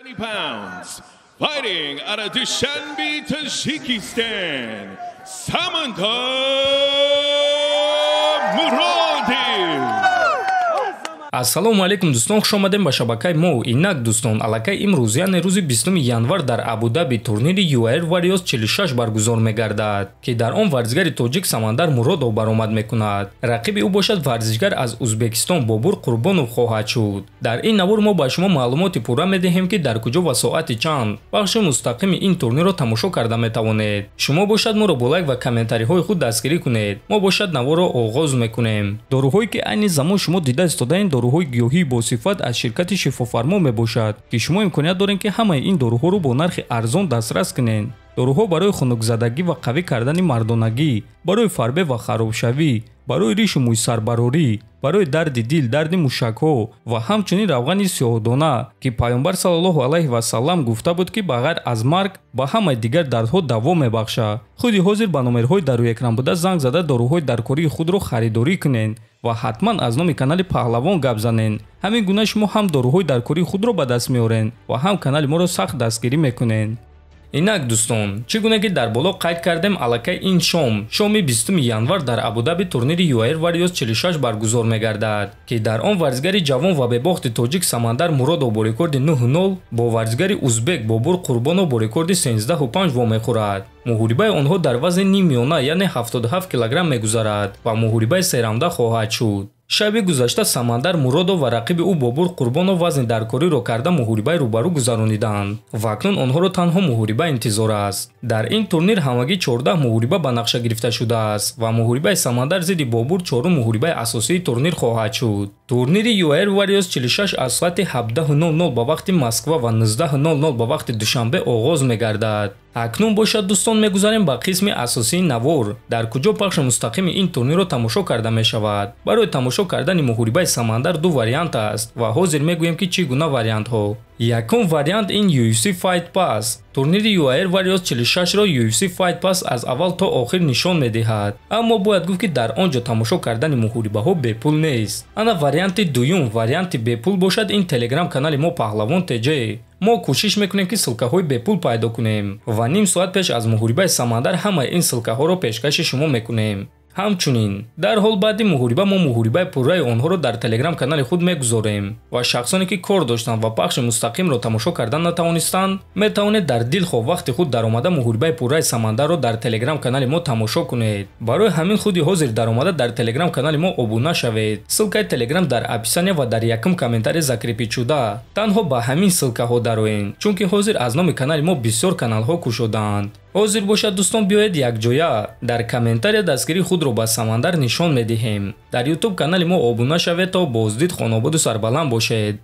Pounds, fighting out of Dushanbe, Tajikistan, Samandar Murodov. Ассалому алайкум, дӯстон, хуш омадем ба шабакаи мо. Инак, дӯстон, аллакай имрӯз, яъне рӯзи 20 январ, дар Абудаби турнири UAE Warriors 46 баргузор мегардад, ки дар он варзишгари тоҷик Самандар Муродов баромад мекунад. Рақиби ӯ бошад варзишгар аз Узбекистон Бобур Қурбонов хоҳад шуд. Дар ин навор мо ба шумо маълумоти пурра медиҳем, ки дар куҷо ва соати чанд бахши мустақими ин турнирро тамошо карда метавонед. Шумо бошад моро бо лайк ва комментариҳои худ дастгирӣ кунед. Мо бошад наворро оғоз мекунем. Доруҳое, ки айни замон шумо дида истодаед, доруҳои гиёҳии босифат аз ширкати Шифофармо мебошад, ки шумо имконият доред, ки ҳамаи ин доруҳоро бо нархи арзон дастрас кунед. Доруҳо барои хунукзадагӣ ва қавӣ кардани мардонагӣ, барои фарбе ва харобшавӣ, барои ришу мӯйсарбарорӣ, барои дарди дил, дарди мушакҳо ва ҳамчунин равғани сиёҳдона, ки Пайғамбар саллаллоҳу алайҳи васаллам гуфта буд, ки ба ғайр аз марг ба ҳамаи дигар дардҳо даво мебахшад. Худи ҳозир ба номерҳои дар рӯи экран буда занг зада, доруҳои даркории худро харидорӣ кунед ва ҳатман аз номи канали Паҳлавон гап занед. Ҳамин гуна шумо ҳам доруҳои даркории худро ба даст меоред ва ҳам канали моро сахт дастгирӣ мекунед. Инак, дӯстон, чӣ гуна ки дар боло қайд кардем, аллакай ин шом, шоми 20 январ, дар Абудаби турнири UAE Warriors 46 баргузор мегардад, ки дар он варзишгари ҷавон ва бебохти тоҷик Самандар Муродов бо рекорди 9-0 бо варзишгари узбек Бобур Қурбонов бо рекорди 13-5 вомехӯрад. Муҳорибаи онҳо дар вазни ниммиёна, яъне 77 килограмм мегузарад ва муҳорибаи серавнда хоҳад шуд. Шаби гузашта Самандар Муродов ва рақиби ӯ Бобур Қурбонов вазни даркориро карда, муҳорибаи рӯбарӯ гузарониданд ва акнун онҳоро танҳо муҳориба интизор аст. Дар ин турнир ҳамагӣ 14 муҳориба ба нақша гирифта шудааст ва муҳорибаи Самандар зидди Бобур чорум муҳорибаи асосии турнир хоҳад шуд. Турнири UAE Warriors 46 аз соати 17:00 ба вақти Москва ва 19:00 ба вақти Душанбе оғоз мегардад. Акнун бошад, дӯстон, мегузарем ба қисми асосии навор, дар куҷо пахши мустақими ин турнирро тамошо карда мешавад. Барои тамошо кардани муҳорибаи Самандар ду вариант аст ва ҳозир мегӯем, ки чӣ гуна вариантҳо. Якум вариант ин UFC Fight Pass. Турнири UAE Warriors 46-ро UFC Fight Pass аз аввал то охир нишон медиҳад, аммо бояд гуфт, ки дар он ҷо тамошо кардани муҳорибаҳо бепул нест. Ана варианти дуюм, варианти бепул бошад ин Телеграм канали мо Паҳлавон ТЖ. Мо кӯшиш мекунем, ки ссылкаҳои бепул пайдо кунем ва ним соат пеш аз муҳорибаи Самандар ҳамаи ин ссылкаҳоро пешкаши шумо мекунем. Ҳамчунин дарҳол баъди муҳориба мо муҳорибаи пурраи онҳоро дар Телеграм канали худ мегузорем ва шахсоне, ки кор доштанд ва пахши мустақимро тамошо кардан натавонистанд, метавонед дар дилхоҳ вақти худ даромада, муҳорибаи пурраи Самандарро дар Телеграм канали мо тамошо кунед. Барои ҳамин худи ҳозир даромада, дар Телеграм канали мо обуна шавед. Ссылкаи Телеграм дар описания ва дар якум комментарий закрепить шуда. Танҳо ба ҳамин ссылкаҳо дароед, чунки ҳозир аз номи канали мо бисёр каналҳо кушодаанд. Ҳозир бошад, дӯстон, биёед, якҷоя дар комментария дастгирии худро ба Самандар нишон медиҳем. Дар Ютуб канали мо обуна шавед. То боздид, хонободу сарбаланд бошед.